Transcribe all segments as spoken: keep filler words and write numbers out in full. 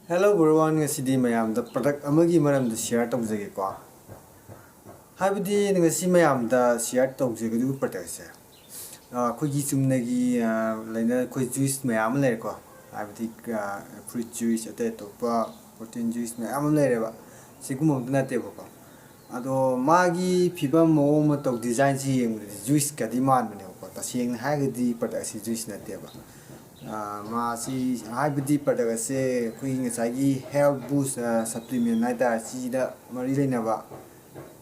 Hello everyone, ꯉꯁꯤꯗꯤ ꯃꯌꯥꯝꯗ product ꯑꯃꯒꯤ ꯃꯔꯝꯗ share ꯇꯧꯖꯒꯦꯀꯣ꯫ ꯍꯥꯏꯕꯗꯤ ꯉꯁꯤ ꯃꯌꯥꯝꯗ share ꯇꯧꯖꯒꯗꯧꯔꯤꯕ product ꯁꯦ, ꯑ, ꯑꯩꯈꯣꯏꯒꯤ ꯆꯨꯝꯅꯒꯤ, ꯑ, ꯂꯩꯅ ꯑꯩꯈꯣꯏ juice ꯃꯌꯥꯝ ꯑꯃ ꯂꯩꯔꯦꯀꯣ꯫ ꯍꯥꯏꯕꯗꯤ, ꯑ, fruit juice, ꯑꯇꯩ ꯑꯇꯣꯞꯄ protein juice ꯃꯌꯥꯝ ꯑꯃ ꯂꯩꯔꯦꯕ꯫ ꯁꯤꯒꯨꯝꯕ ꯑꯝꯇ ꯅꯠꯇꯦꯕꯀꯣ꯫ ꯑꯗꯣ ꯃꯥꯒꯤ ꯐꯤꯕꯝ, ꯃꯑꯣꯡ ꯃꯇꯧ, design ꯁꯤ ꯌꯦꯡꯕꯗꯗꯤ juice ꯀꯗꯤ ꯃꯥꯟꯕꯅꯦꯕꯀꯣ꯫ ꯇꯁꯦꯡꯅ ꯍꯥꯏꯔꯒꯗꯤ product ꯑꯁꯤ juice ꯅꯠꯇꯦꯕ꯫ ꯑ, ꯃꯥꯁꯤ, ꯍꯥꯏꯕꯗꯤ product ꯑꯁꯦ ꯑꯩꯈꯣꯏꯒꯤ ꯉꯁꯥꯏꯒꯤ health boost, ꯑ, supplement ꯍꯥꯏꯇꯥꯔꯦ, ꯁꯤꯗ ꯃꯔꯤ ꯂꯩꯅꯕ,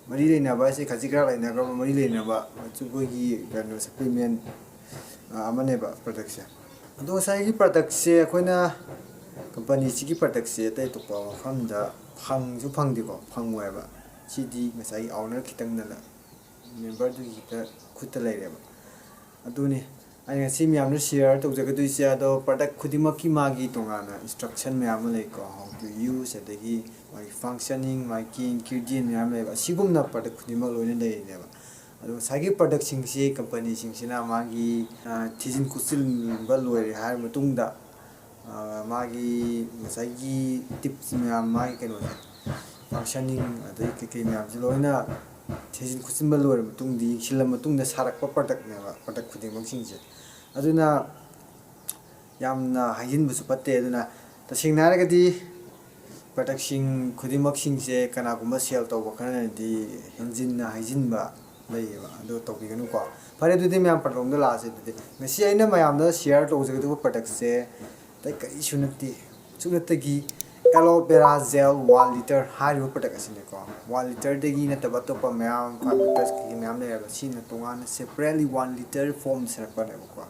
ꯃꯔꯤ ꯂꯩꯅꯕ ꯍꯥꯏꯁꯦ ꯈꯖꯤꯛ ꯈꯔ ꯂꯩꯅꯈ꯭ꯔꯕ, ꯃꯔꯤ ꯂꯩꯅꯕ ꯑꯩꯈꯣꯏꯒꯤ ꯀꯩꯅꯣ supplement, ꯑ, ꯑꯃꯅꯦꯕ product ꯁꯦ꯫ ꯑꯗꯣ ꯉꯁꯥꯏꯒꯤ product ꯁꯦ ꯑꯩꯈꯣꯏꯅ company ꯁꯤꯒꯤ product ꯁꯦ ꯑꯇꯩ ꯑꯇꯣꯞꯄ ꯃꯐꯝꯗ ꯐꯪꯁꯨ ꯐꯪꯗꯦꯀꯣ, ꯐꯪꯉꯣꯏꯕ꯫ ꯁꯤꯗꯤ ꯉꯁꯥꯏꯒꯤ owner ꯈꯤꯇꯪꯗꯅ, member ꯗꯨꯒꯤ ꯈꯤꯇ ꯈꯨꯠꯇ ꯂꯩꯔꯦꯕ꯫ ꯑꯗꯨꯅꯤ ꯑꯩꯅ ꯉꯁꯤ ꯃꯌꯥꯝꯗ share ꯇꯧꯖꯒꯗꯣꯏꯁꯦ꯫ ꯑꯗꯣ product ꯈꯨꯗꯤꯡꯃꯛꯀꯤ ꯃꯥꯒꯤ ꯇꯣꯉꯥꯟꯅ instruction ꯃꯌꯥꯝ ꯑꯃ ꯂꯩꯀꯣ, how to use, ꯑꯗꯒꯤ ꯃꯥꯒꯤ functioning, ꯃꯥꯒꯤ ingredient ꯃꯌꯥꯝ ꯂꯩꯕ, ꯑꯁꯤꯒꯨꯝꯅ product ꯈꯨꯗꯤꯡꯃꯛ ꯂꯣꯏꯅ ꯂꯩꯔꯤꯅꯦꯕ꯫ ꯑꯗꯣ ꯉꯁꯥꯏꯒꯤ product ꯁꯤꯡꯁꯤ company ꯁꯤꯡꯁꯤꯅ ꯃꯥꯒꯤ, ꯑ, ꯊꯤꯖꯤꯟ ꯈꯣꯠꯆꯤꯟꯕ ꯂꯣꯏꯔꯦ ꯍꯥꯏꯔ ꯃꯇꯨꯡꯗ, ꯑ, ꯃꯥꯒꯤ ꯉꯁꯥꯏꯒꯤ tips ꯃꯌꯥꯝ, ꯃꯥꯒꯤ ꯀꯩꯅꯣꯁꯦ, functioning ꯑꯗꯩ ꯀꯩꯀꯩ ꯃꯌꯥꯝꯁꯦ ꯂꯣꯏꯅ ꯊꯤꯖꯤꯟ ꯈꯣꯠꯆꯤꯟꯕ ꯂꯣꯏꯔ ꯃꯇꯨꯡꯗ, ꯌꯦꯡꯁꯤꯜꯂ ꯃꯇꯨꯡꯗ ꯁꯥꯔꯛꯄ product ꯅꯦꯕ, product ꯈꯨꯗꯤꯡꯃꯛꯁꯤꯡꯁꯦ꯫ ꯑꯗꯨꯅ ꯌꯥꯝꯅ ꯍꯥꯏꯖꯤꯟꯕꯁꯨ ꯐꯠꯇꯦ꯫ ꯑꯗꯨꯅ ꯇꯁꯦꯡꯅ ꯍꯥꯏꯔꯒꯗꯤ product ꯁꯤꯡ ꯈꯨꯗꯤꯡꯃꯛꯁꯤꯡꯁꯦ ꯀꯅꯥꯒꯨꯝꯕ sell ꯇꯧꯕ ꯈꯔꯅꯗꯤ ꯍꯦꯟꯖꯤꯟꯅ ꯍꯥꯏꯖꯤꯟꯕ ꯂꯩꯌꯦꯕ, ꯑꯗꯨ ꯇꯧꯕꯤꯒꯅꯨꯀꯣ꯫ ꯐꯔꯦ, ꯑꯗꯨꯗꯤ ꯃꯌꯥꯝ product ꯂꯣꯝꯗ ꯂꯥꯛꯑꯁꯦ꯫ ꯑꯗꯨꯗꯤ ꯉꯁꯤ ꯑꯩꯅ ꯃꯌꯥꯝꯗ share ꯇꯧꯖꯒꯗꯧꯕ product ꯁꯦ ꯑꯇꯩ ꯀꯔꯤꯁꯨ ꯅꯠꯇꯦ, ꯁꯨꯞꯅꯇꯒꯤ Aloe Vera Gel one litre ꯍꯥꯏꯔꯤꯕ product ꯑꯁꯤꯅꯤꯀꯣ꯫ One litre ꯗꯒꯤ ꯅꯠꯇꯕ ꯑꯇꯣꯞꯄ ꯃꯌꯥꯝ, five litres ꯀꯩꯀꯩ ꯃꯌꯥꯝ ꯂꯩꯔꯒ, ꯁꯤꯅ ꯇꯣꯉꯥꯟꯅ separately one litre form ꯁꯦꯝꯃꯛꯄꯅꯦꯕꯀꯣ꯫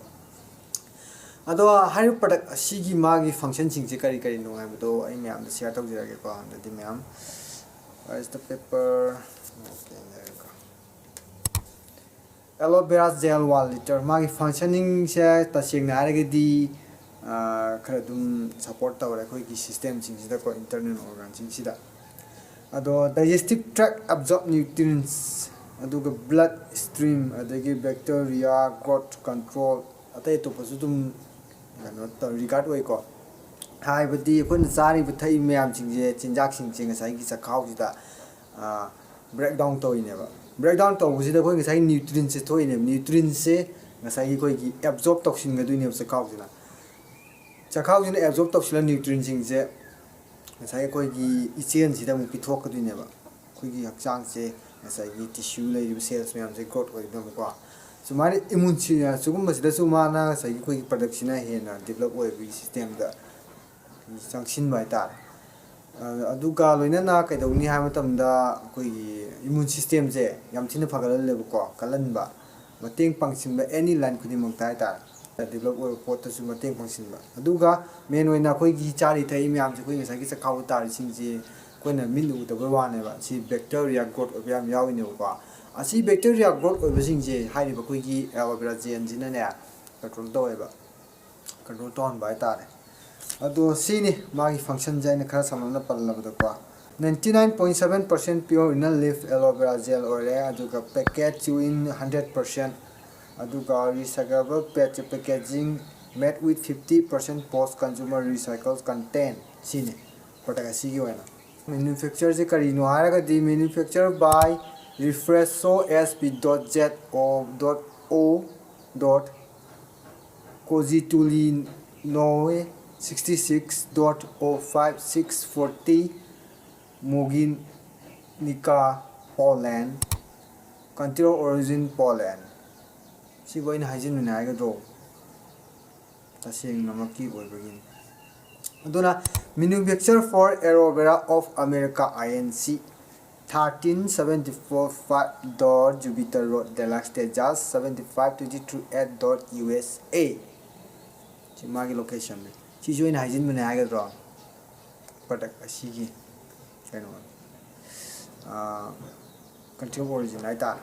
ꯑꯗꯣ ꯍꯥꯏꯔꯤꯕ product ꯑꯁꯤꯒꯤ ꯃꯥꯒꯤ function ꯁꯤꯡꯁꯦ ꯀꯔꯤ ꯀꯔꯤꯅꯣ ꯍꯥꯏꯕꯗꯣ ꯑꯩ ꯃꯌꯥꯝꯗ share ꯇꯧꯖꯔꯒꯦꯀꯣ꯫ ꯑꯗꯨꯗꯤ ꯃꯌꯥꯝ, where is the paper? Okay, there you go. Aloe Vera Gel one litre, ꯃꯥꯒꯤ functioning ꯁꯦ ꯇꯁꯦꯡꯅ ꯍꯥꯏꯔꯒꯗꯤ, ꯑꯥ, ꯈꯔ ꯑꯗꯨꯝ support ꯇꯧꯔꯦ ꯑꯩꯈꯣꯏꯒꯤ system ꯁꯤꯡꯁꯤꯗꯀꯣ, internal organ ꯁꯤꯡꯁꯤꯗ꯫ ꯑꯗꯣ digestive tract absorb nutrients, ꯑꯗꯨꯒ blood stream, ꯑꯗꯒꯤ bacteria growth control, ꯑꯇꯩ ꯑꯇꯣꯞꯄꯁꯨ ꯑꯗꯨꯝ ꯀꯩꯅꯣ ꯇꯧ-, regard ꯑꯣꯏꯀꯣ꯫ ꯍꯥꯏꯕꯗꯤ ꯑꯩꯈꯣꯏꯅ ꯆꯥꯔꯤꯕ ꯊꯛꯏꯕ ꯃꯌꯥꯝꯁꯤꯡꯁꯦ, ꯆꯤꯟꯖꯥꯛꯁꯤꯡꯁꯦ ꯉꯁꯥꯏꯒꯤ ꯆꯥꯛꯈꯥꯎꯁꯤꯗ ꯕ꯭ꯔꯦꯛ ꯗꯥꯎꯟ ꯇꯧꯔꯤꯅꯦꯕ꯫ ꯕ꯭ꯔꯦꯛ ꯗꯥꯎꯟ ꯇꯧꯕꯁꯤꯗ ꯑꯩꯈꯣꯏ ꯉꯁꯥꯏꯒꯤ ꯅ꯭ꯌꯨꯇ꯭ꯔꯤꯟꯁꯦ ꯊꯣꯛꯏꯅꯦꯕ꯫ ꯅ꯭ꯌꯨꯇ꯭ꯔꯤꯟꯁꯦ ꯉꯁꯥꯏꯒꯤ ꯑꯩꯈꯣꯏꯒꯤ ꯑꯦꯕꯖꯣꯔꯞ ꯇꯧꯁꯤꯟꯒꯗꯣꯏꯅꯦꯕ ꯆꯥꯛꯈꯥꯎꯁꯤꯅ꯫ ꯆꯥꯛꯈꯥꯎꯁꯤꯅ ꯑꯦꯕꯖꯣꯔꯞ ꯇꯧꯁꯤꯜꯂ ꯅ꯭ꯌꯨꯇ꯭ꯔꯤꯟꯁꯤꯡꯁꯦ ꯉꯁꯥꯏ ꯑꯩꯈꯣꯏꯒꯤ ꯏꯆꯦꯜꯁꯤꯗ ꯑꯃꯨꯛ ꯄꯤꯊꯣꯛꯀꯗꯣꯏꯅꯦꯕ꯫ ꯑꯩꯈꯣꯏꯒꯤ ꯍꯛꯆꯥꯡꯁꯦ ꯉꯁꯥꯏꯒꯤ ꯇꯤꯁ꯭ꯌꯨ ꯂꯩꯔꯤꯕ ꯁꯦꯜꯁ ꯃꯌꯥꯝꯁꯦ ꯒ꯭ꯔꯣꯠ ꯑꯣꯏꯒꯗꯕꯀꯣ꯫ ꯁꯨꯃꯥꯏꯅ ꯏꯃ꯭ꯌꯨꯟ ꯁꯤꯒꯨꯝꯕꯁꯤꯗꯁꯨ ꯃꯥꯅ ꯉꯁꯥꯏꯒꯤ ꯑꯩꯈꯣꯏꯒꯤ ꯄ꯭ꯔꯗꯛꯁꯤꯅ ꯍꯦꯟꯅ ꯗꯤꯕꯂꯞ ꯑꯣꯏꯕꯒꯤ ꯁꯤꯁꯇꯦꯝꯗ ꯆꯪꯁꯤꯟꯕ ꯍꯥꯏꯇꯥꯔꯦ꯫ ꯑꯗꯨꯒ ꯂꯣꯏꯅꯅ ꯀꯩꯗꯧꯅꯤ ꯍꯥꯏꯕ ꯃꯇꯝꯗ ꯑꯩꯈꯣꯏꯒꯤ ꯏꯃ꯭ꯌꯨꯟ ꯁꯤꯁꯇꯦꯝꯁꯦ ꯌꯥꯝ ꯊꯤꯅ ꯐꯒꯠꯍꯜꯂꯦꯕꯀꯣ, ꯀꯜꯍꯟꯕ, ꯃꯇꯦꯡ ꯄꯥꯡꯁꯤꯟꯕ ꯑꯦꯅꯤ ꯂꯥꯏꯟ ꯈꯨꯗꯤꯡꯃꯛꯇ ꯍꯥꯏꯇꯥꯔꯦ꯫ ꯗꯤꯕꯂꯞ ꯑꯣꯏꯕ ꯄꯣꯠꯇꯁꯨ ꯃꯇꯦꯡ ꯄꯥꯡꯁꯤꯟꯕ꯫ ꯑꯗꯨꯒ ꯃꯦꯟ ꯑꯣꯏꯅ ꯑꯩꯈꯣꯏꯒꯤ ꯆꯥꯔꯤ ꯊꯛꯏ ꯃꯌꯥꯝꯁꯦ ꯑꯩꯈꯣꯏ ꯉꯁꯥꯏꯒꯤ ꯆꯈꯥꯎꯗ ꯇꯥꯔꯤꯁꯤꯡꯁꯤ ꯑꯩꯈꯣꯏꯅ ꯃꯤꯠꯅ ꯎꯗꯕꯩ ꯋꯥꯅꯦꯕ꯫ ꯁꯤ ꯕꯦꯛꯇꯔꯤꯌꯥ ꯒ꯭ꯔꯣꯠ ꯑꯣꯏꯕ ꯌꯥꯝ ꯌꯥꯎꯔꯤꯅꯦꯕꯀꯣ꯫ ꯑꯁꯤ ꯕꯦꯛꯇꯔꯤꯌꯥ ꯒ꯭ꯔꯣꯠ ꯑꯣꯏꯕꯁꯤꯡꯁꯦ ꯍꯥꯏꯔꯤꯕ ꯑꯩꯈꯣꯏꯒꯤ ꯑꯦꯂꯣꯚꯦꯔꯥ ꯖꯦꯜꯁꯤꯅꯅꯦ ꯀꯟꯇ꯭ꯔꯣꯜ ꯇꯧꯋꯦꯕ, ꯀꯟꯇ꯭ꯔꯣꯜ ꯇꯧꯍꯟꯕ ꯍꯥꯏꯇꯥꯔꯦ꯫ ꯑꯗꯣ ꯁꯤꯅꯤ ꯃꯥꯒꯤ ꯐꯪꯁꯟꯁꯦ ꯑꯩꯅ ꯈꯔ ꯁꯝꯂꯞꯅ ꯄꯜꯂꯕꯗꯀꯣ꯫ Ninety nine point seven percent pure inner leaf aloe vera gel ꯑꯣꯏꯔꯦ꯫ ꯑꯗꯨꯒ package in hundred percent, ꯑꯗꯨꯒ recyclable packaging made with fifty percent post consumer recycled content꯫ ꯁꯤꯅꯤ ꯄ꯭ꯔꯗꯛ ꯑꯁꯤꯒꯤ ꯑꯣꯏꯅ꯫ ꯃꯦꯅꯨꯐꯦꯛꯆꯔꯁꯦ ꯀꯔꯤꯅꯣ ꯍꯥꯏꯔꯒꯗꯤ, manufacture by Refresho S P dot Z O dot O dot Cozitulino sixty six dot O five six forty, Moginica, Poland, country of origin Poland꯫ ꯁꯤꯕꯨ ꯑꯩꯅ ꯍꯥꯏꯖꯤꯟꯕꯅꯦ ꯍꯥꯏꯒꯗ꯭ꯔꯣ? ꯇꯁꯦꯡꯅꯃꯛꯀꯤ ꯑꯣꯏꯕꯒꯤꯅꯤ꯫ ꯑꯗꯨꯅ, manufacture for Aloe Vera of America Inc, thirteen seventy four five dot Jupiter Road, Dallas, Texas, seventy five twenty three eight dot U S A꯫ ꯁꯤ ꯃꯥꯒꯤ ꯂꯣꯀꯦꯁꯟꯅꯤ꯫ ꯁꯤꯁꯨ ꯑꯩꯅ ꯍꯥꯏꯖꯤꯟꯕꯅꯦ ꯍꯥꯏꯒꯗ꯭ꯔꯣ? Product ꯑꯁꯤꯒꯤ ꯀꯩꯅꯣ, country of origin ꯍꯥꯏꯇꯥꯔꯦ꯫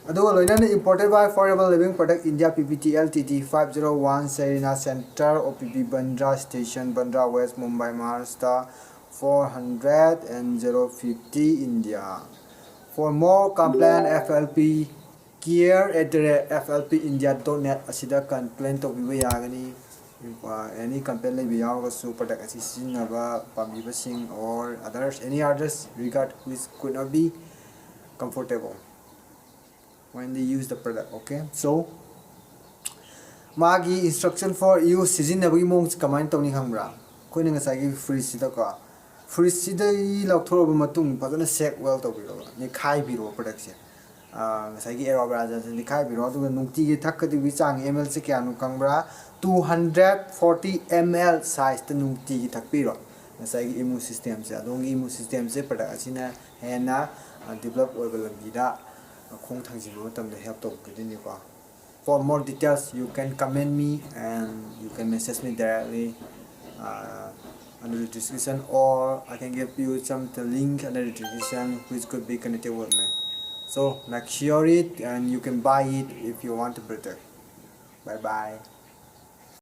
ꯑꯗꯨꯒ ꯂꯣꯏꯅꯅ imported by Forever Living Product India P V T L T D, five zero one Sarina Centre, O P B, Bandra Station, Bandra West, Mumbai, Maharashtra, four hundred and zero fifty, India꯫ For more complaint, F L P care at the rate F L P India dot net ꯑꯁꯤꯗ complaint ꯇꯧꯕꯤꯕ ꯌꯥꯒꯅꯤ꯫ ꯑꯦꯅꯤ complain ꯂꯩꯕ ꯌꯥꯎꯔꯒꯁꯨ product ꯑꯁꯤ ꯁꯤꯖꯤꯟꯅꯕ ꯄꯥꯝꯕꯤꯕꯁꯤꯡ or others, any others regard which could not be comfortable when they use the product. Okay, so ꯃꯥꯒꯤ instruction for use, ꯁꯤꯖꯤꯟꯅꯕꯒꯤ ꯃꯑꯣꯡꯁꯦ ꯀꯃꯥꯏꯅ ꯇꯧꯅꯤ ꯈꯪꯕ꯭ꯔꯥ? ꯑꯩꯈꯣꯏꯅ ꯉꯁꯥꯏꯒꯤ ꯐ꯭ꯔꯤꯖꯁꯤꯗꯀꯣ, ꯐ꯭ꯔꯤꯖꯁꯤꯗꯒꯤ ꯂꯧꯊꯣꯔꯛꯑꯕ ꯃꯇꯨꯡ ꯐꯖꯅ shake well ꯇꯧꯕꯤꯔꯣꯕ, ꯅꯤꯈꯥꯏꯕꯤꯔꯣ product ꯁꯦ꯫ ꯑꯥ, ꯉꯁꯥꯏꯒꯤ ꯑꯦꯔꯣꯕ꯭ꯔꯥꯖꯟꯁꯦ ꯅꯤꯈꯥꯏꯕꯤꯔꯣ, ꯑꯗꯨꯒ ꯅꯨꯡꯇꯤꯒꯤ ꯊꯛꯀꯗꯕꯒꯤ ꯆꯥꯡ ꯑꯦꯝ ꯑꯦꯜꯁꯦ ꯀꯌꯥꯅꯣ ꯈꯪꯕ꯭ꯔꯥ? Two hundred forty ml size ꯇ ꯅꯨꯡꯇꯤꯒꯤ ꯊꯛꯄꯤꯔꯣ꯫ ꯉꯁꯥꯏꯒꯤ immune system ꯁꯦ, ꯑꯗꯣꯝꯒꯤ immune system ꯁꯦ product ꯑꯁꯤꯅ ꯍꯦꯟꯅ develop ꯑꯣꯏꯕ ꯂꯝꯕꯤꯗ ꯈꯣꯡ ꯊꯥꯡꯖꯤꯟꯕ ꯃꯇꯝꯗ help ꯇꯧꯕꯤꯒꯗꯣꯏꯅꯤꯀꯣ꯫ For more details, you can comment me and you can message me directly, uh, under the description, or I can give you some the link under the description which could be connected with me. So make sure it and you can buy it if you want to better. Bye bye.